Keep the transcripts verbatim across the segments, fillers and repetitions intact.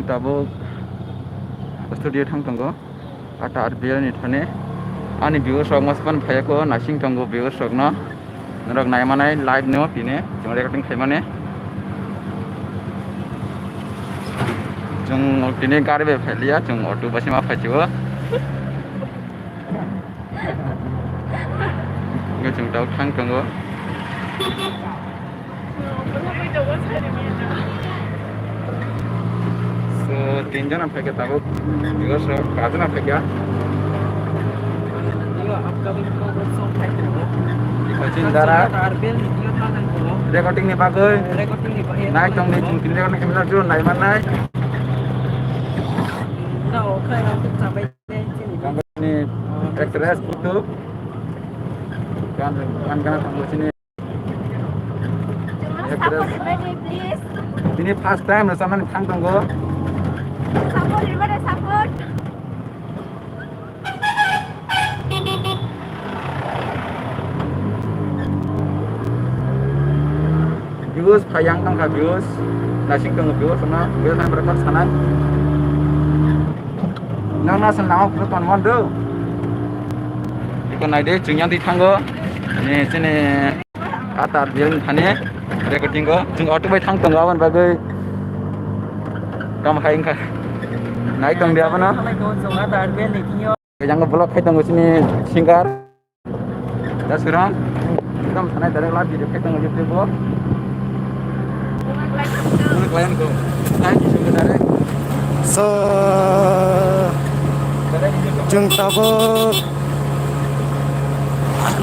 Tabuk studio thang tongo. Ata R B L ni thani. Ani viewers rok maspan phaiya ko, naising tongo viewers rok no. Norok naimanai live no tini. Chwng recording khaimani. Chwng tini gari bai phailiya, chwng auto bai se ma phaichio. Chwng tabuk thang tongo. So, tinjon ang phaikha tabuk. Because of kajon ang phaikha. Kochin dara. Recording ni bagwi. Nai tong ni chwng tini recording camera jun nai man nai. Ni actress kutuk. Gan gan gan thang sini. Actress. Ini first time rwchapmani thang tongo. Support, everybody support. Views phai yang tongkha views. Nasing tongo views, no? Views ang berapa sana? Nang nasa nang aku tonmon do. Iko naide, chwng yang di thango. Ni sini. Ata R B L ni thani recording o chwng auto bai thang tongo, aboni bagwi kam khai wngkha. Nai tong di abono. Yang vlog khai tongo sini singer. Da surang. Ekdom thanai direct live video khai tongo YouTube o. Thank you, direct. So, chwng tabuk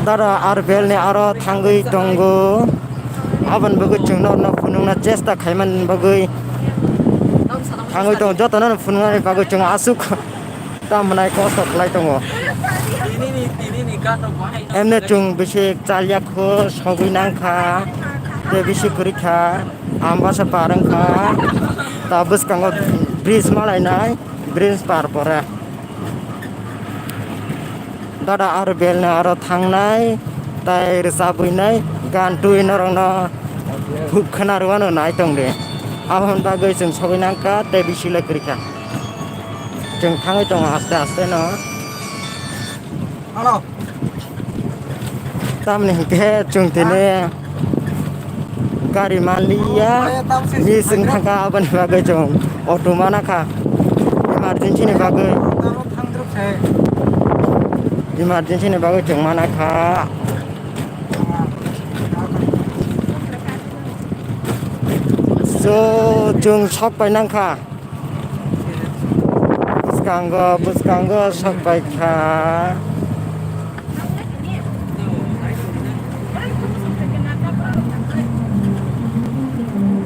dara R B L ni aro thangwi tongo. Aboni bagwi chwng norno phunukna chesta khaimani bagwi thangwi tongo. Jotono phunuknani bagwi chwng aswk tamo nai kosto khlai tongo. Emne chwng bisi chalya kho sogwi nangkha, tei bisi kwrwi kha, ambasa par wngkha. Ta bwskango bridge malainai, bridge par pore. Dada R B L ni aro thangnai, tai rwchabwinai, gan twi norokno hub khna rwano nai tongdi. Aboni bagwi chwng sogwi nangkha, tei bisi lai kwrwi kha. Chwng thangwi tongo aste aste no. Tamni hinkhe chwng tini gari manliya, miss wng thangkha, aboni bagwi chwng auto mana kha, emergency ni bagwi, emergency ni bagwi chwng mana kha. So, chwng sok pai nang kha. Bwskango, bwskango sok pai kha.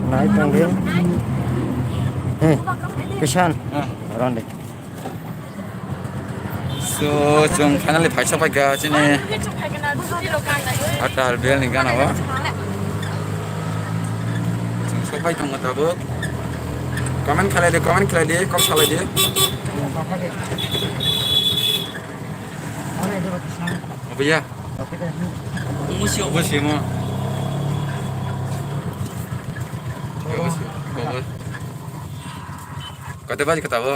Nai tongdi. Hey, Kishan. Ron de. So, chwng finally phaisa paikha chini Atal R B L ni gana o. Chwng sopai tongo tabuk. Comment khlai di, comment khlai di, kok salai di. Obo ya? Obo simo. Obo simo. Obo. Kata baji kata bo?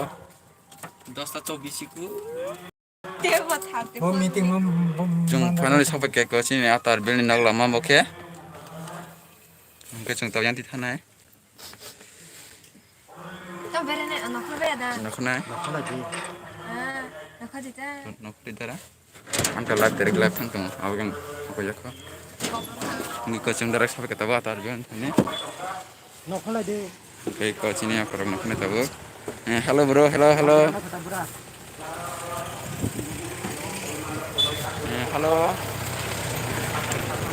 Dosta chobbish ku. Tebo thang, tebo. Chwng finally sokpai kha ko chini Atal R B L ni nok lama bo khe. Hwnkhe chwng tabuk yang twi thanai. Tamo bere nai, nokho bai da. Nokho nai. Ah, nokho di ta. Nokho di dara. Ang ta live direct live thang tongo. Abo yang apa ya kho. Ngi ko chwng direct sokpai kha tabuk Atal R B L ni. Nokholai de. Tei ko chini akorok nokhnai tabuk. Eh, hello bro, hello, hello. Nokho ta bura. Eh, hello.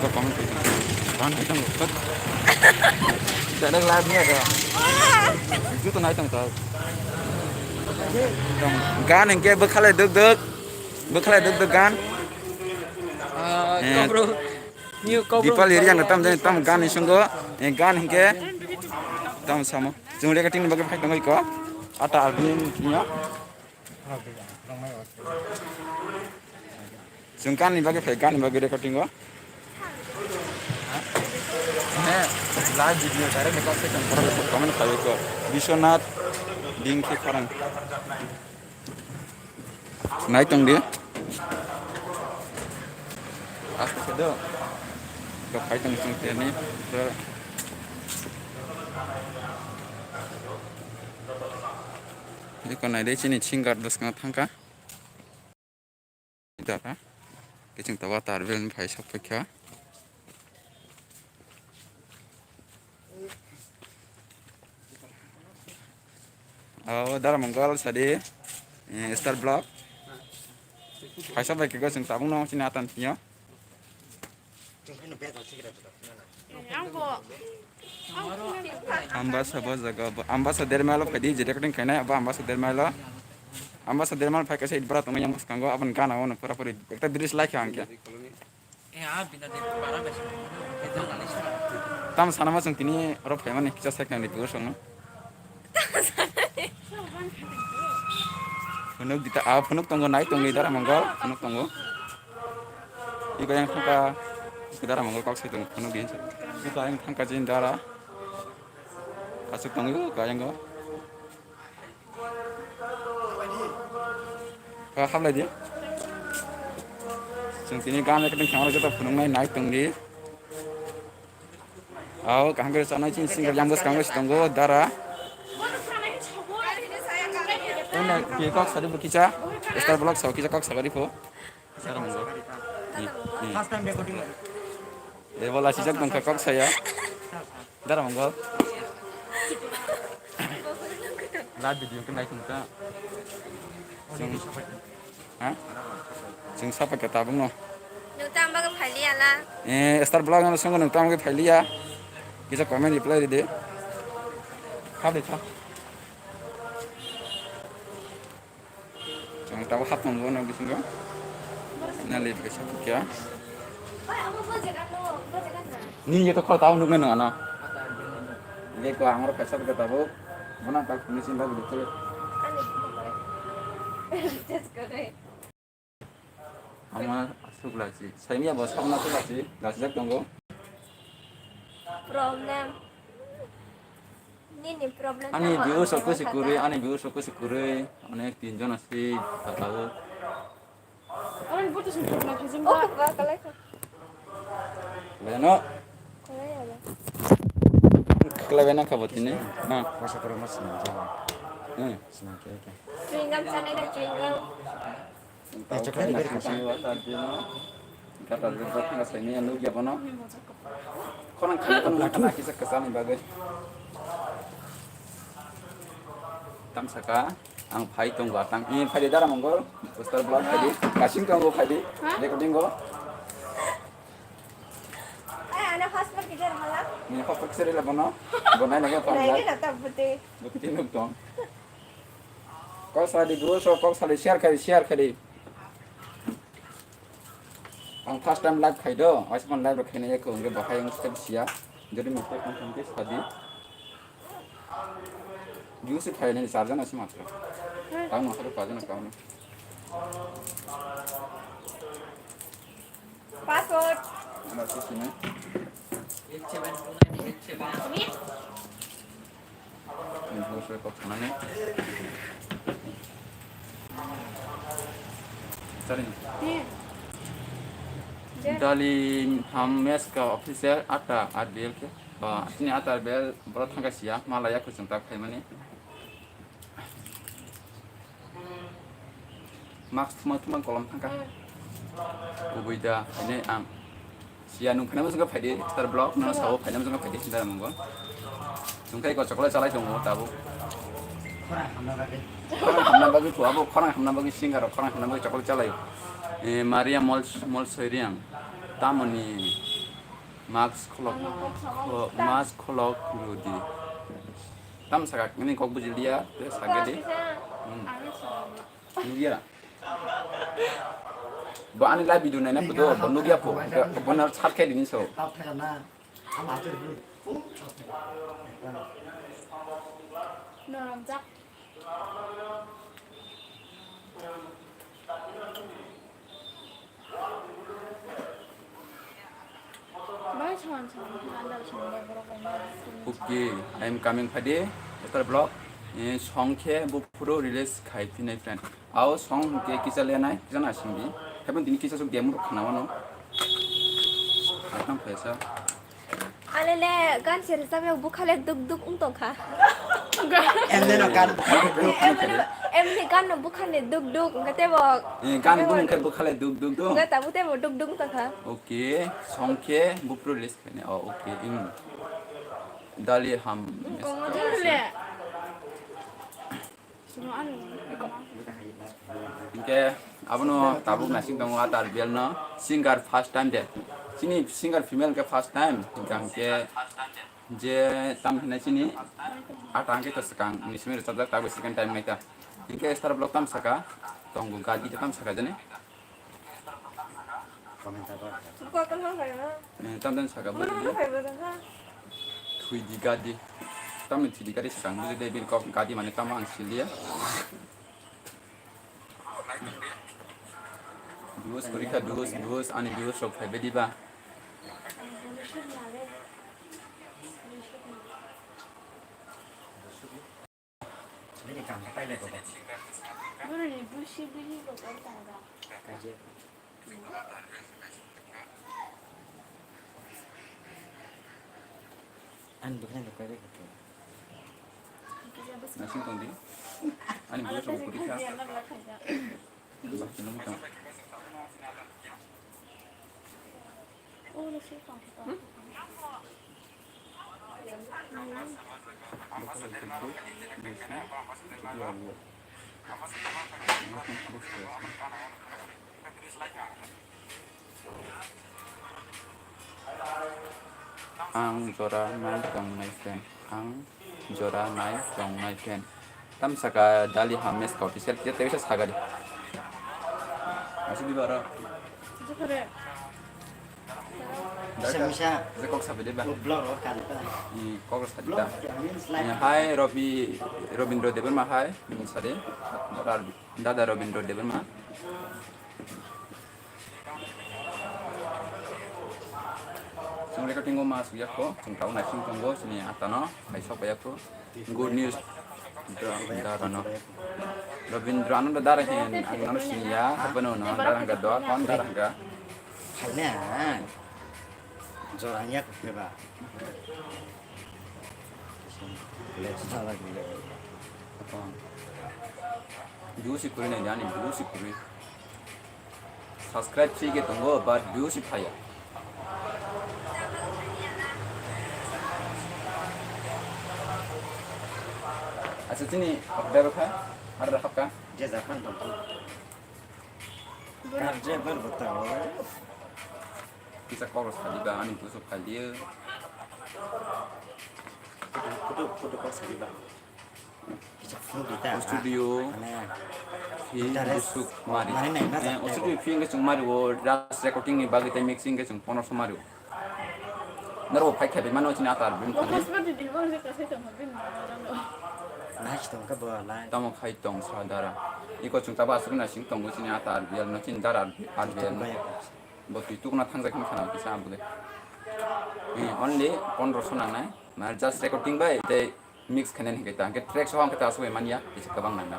Ko comment koi. Ban hai tang. Direct live ni ada. Juto nai tang ta. Gan hwnkhe bwkhalai duk duk. Bwkhalai duk duk gan. Ah, eh, ko bro. Dipal area no tam jani tam gan ni sungo, eh, gan hwnkhe tam samo. Chwng recording ni bagwi phai tongwi ko. Ata album ni yo. Chwng gan ni bagwi phai, gan ni bagwi recording o. He, live video direct ni kok se tong comment khai ko. Biswanath Bini khe khorang. Nai tong di. Aste se do. Ko phai tong sing teni. Iko nai de chini singer bwskango thangkha. Dara. Kiching tawa tarbel phai sok paikha. Oh, Dara Mongol sadi, eh, Star Vlog. Phaisa bai kego chwng tabuk no chini atan tio. Ambasa bo jaga bo, ambasa dermalo phaidi, je recording khainai, abo ambasa dermalo. Ambasa dermal phai kaisa it bwra tongmani yang bwskango, aboni gana ono pura puri ekta bridge laikha ang khe. Eh, ah, bina de para bai sung. Tam sana ma chwng tini oro phaimani kisa second ni tugo songno. Phunuk dita, ah, phunuk tongo, nai tongo, Dara Mongol, phunuk tongo. Iba yang thangka, Dara Mongol kok sai tongo, phunuk di. Iba yang thangka jin Dara. Asuk tongo, iba yang go. Ka hablai di. Chwng tini gana khe tongkha joto phunuknai nai tong di. Ao kaham khe chanai chini singer yang bwskango si tongo Dara. Ena ki kok sari bo kisa. Star Vlog sao kisa kok sagari pho. Dara Mongol. Hmm, hmm. First time recording. Ebo lachijak tongkha kok saya. Dara Mongol. Live video khe nai tongkha. Chwng, ha? Chwng sapa khe tabuk no. Nwng tamo bagwi phailiya la? Eh, Star Vlog no songo nwng tamo bagwi phailiya. Kisa comment reply ride. Kha de kha. Ang tabo hap tongo no bisingo. Na le kaisa pukya. Ni ye to khol tabo nukna nang ano. Ye ko angro kaisa pukya tabo. Bona tak finishing ba gitu. Ama asuk lachi. Saimia bo sabna asuk lachi. Lachijak tongo. Problem. Nini problem. Ani tamo views ang rok kwswi kwrwi, ani views rok kwswi kwrwi, onek tin jon asi, taklago. Oke, ba, kalai kha. Leno. Kalai ya, ba. Kalai bena kha botini. Ha. Masa koro mas sinang jawa. Hmm. Sinang khe khe. Chewing gum sanai da, chewing gum. Eh, chocolate beri kasa. Gata beri kasa ini yang nugya bono. Khorang khana khana khana kisa kasa ni bagwi. Tam saka ang phai tong ba tang. Ini phai di Dara Mongol. Poster blog phai di. Kasing tong go phai di. Ha? Recording go. Eh, ana hostel kider hala. Ini hostel kider hala bono. Bonai lagi apa? Nai ke nata putih. Bukti nuk tong. Kok sadi bro, so kok sadi share khai, share khai. Ang first time live khai do, ais kon live khai na ko nge bahai ang step sia. Jadi mistake kon kon ke sadi. Views khai na charge na si matra. Tang ma sa pa jana kaun. Password. Ano si sini. Ini bosoi kok sanani. Cari. Dali ham mes ka official ata at bel ke. Ba, sini ata bel bro thangka sia, malaya kuchung tak khai mani. Mask thuma thuma kolom thangka. Kubui da, ini ang. Siya nung phaina bwswk phaidi, Star Vlog, no sao phaina bwswk phaidi, Dara Mongol. Nung khai ko chocolate chalai tongo, tabuk. Khorang hamna bagwi. Khorang hamna bagwi, abo khorang hamna bagwi, singer rok khorang hamna bagwi chocolate chalai. Eh, Maria Mol, Mol Soiriang, tamoni mask kholok, kho-, mask kholok rudi. Tam saka, ini kok bujiliya, te sagedi. Hmm. Nugya. Bo ani live video naina photo, bo nugya pho. Bo na chat khai dini so. Norok jak. Bai son son, andar son, borok. Okay, I am coming phaidi, Star Vlog. Eh, song khe buphuru release khai phinai friend. Ao song hwnkhe kisa lenai, kisa na singdi. Haibon tini kisa suk demo rok khna mano. Athang phaisa. Alele gan se rwchapyok bukhale duk duk wng tongkha. Emne no gan. Emne gan no bukhale duk duk wngkha tebo. Eh, gan bung khe bukhale duk duk do. Wngkha tabuk tebo duk duk wng tongkha. Okay, song khe buphuru release khainai. Oh, okay. Im. Dali ham. Dale. Hinkhe abono tabuk naising tongo Atar Bial no singer first time de. Chini singer female khe first time, hinkhe je tam hinai chini ata hwnkhe to swkang ni simi rwchapjak tabuk second time naita. Hinkhe star block tam saka tongo gadi tam saka jani. Comment abo. Buka kan ha kaya. Eh, tam dan saka buka kan ha kaya buka ha. Thui di gadi. Tam ni thui di gadi sakang buji de bin kok gadi mane tam ang silia. Duos kurika duos duos ani duos rok phai bedi ba. Bini kam ta pailai kok. Bini busi busi kok ta. Kaje. Ani bwkhwnai rok kaibai kok. Nasing tong di. Ani bwkhwnai rok kuri kha. Bak tino mutang. Ang jora nai tongnai fan. Ang jora nai tongnai fan. Tam saka Dali Hames ka official kisa tebisa sagadi. Masih di bara. Bisa, bisa. Kok sabi de ba. Blog lo kan ta. Ni kok sabi ta. Hai Robi, Robindro Debbarma hai. Ni sade. Dada Robindro Debbarma. Chwng recording o ma suk yakho, chwng tabuk naising tongo, chini atano hai sok bai yakho. Good news. Dara no. Robindra Ananda Dara hin, ang nono siniya, haibano no, Dara hangka do, kon Dara hangka. Haina. Jora yak ba. Dusi kuri nai jani, dusi kuri. Subscribe si ke tongo, but views si phaya. Asa chini order kha, order hapka. Je japan tongo. Kar je bar bata. Kisa kok sadi ba ani busu phaliyo. Kutu kutu kutu kok sadi ba. Studio. Phi busuk mari. Eh, o studio phi hwnkhe chwng mari o, just recording ni bagwi tei mixing khe chwng pono so mari o. Norok phai khe mano chini atar bini thani. Tamo khai tong sa dara. Iko chwng tabo aswk na sing tongo chini atar bial no chini dara ar bial no. Bo twi tukna thangjak hin khana kisa abole. Eh, only pondro so nangnai. Mar just recording bai tei mix khainani hwnkhe ta, hwnkhe track soho hwnkhe ta aswk bai manya, kisa kwbang nangna.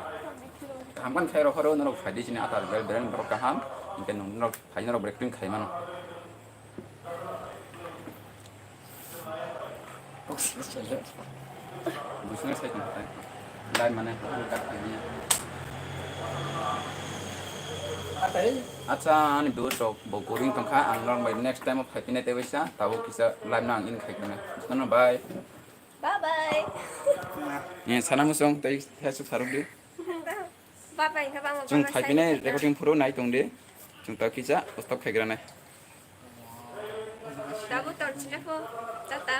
Kaham khan khairok horo norok phaidi chini atar bel bel borok kaham, hwnkhe nwng norok phai norok recording khai mano. Buisongni sai tongkha tai. Lai mane, kat khaini. Acha, ani views rok bo boring tongkha, ang norok bai next time o phai phinai tei waisa, tabuk kisa live no ang in khai khna. Bye. Bye bye. Ni sana musong tei Facebook sarok di. Bye bye, bye bye. Chwng phai phinai recording phuru nai tong di. Chwng ta kisa stop khai gra nai. Dabu tor chile pho. Tata.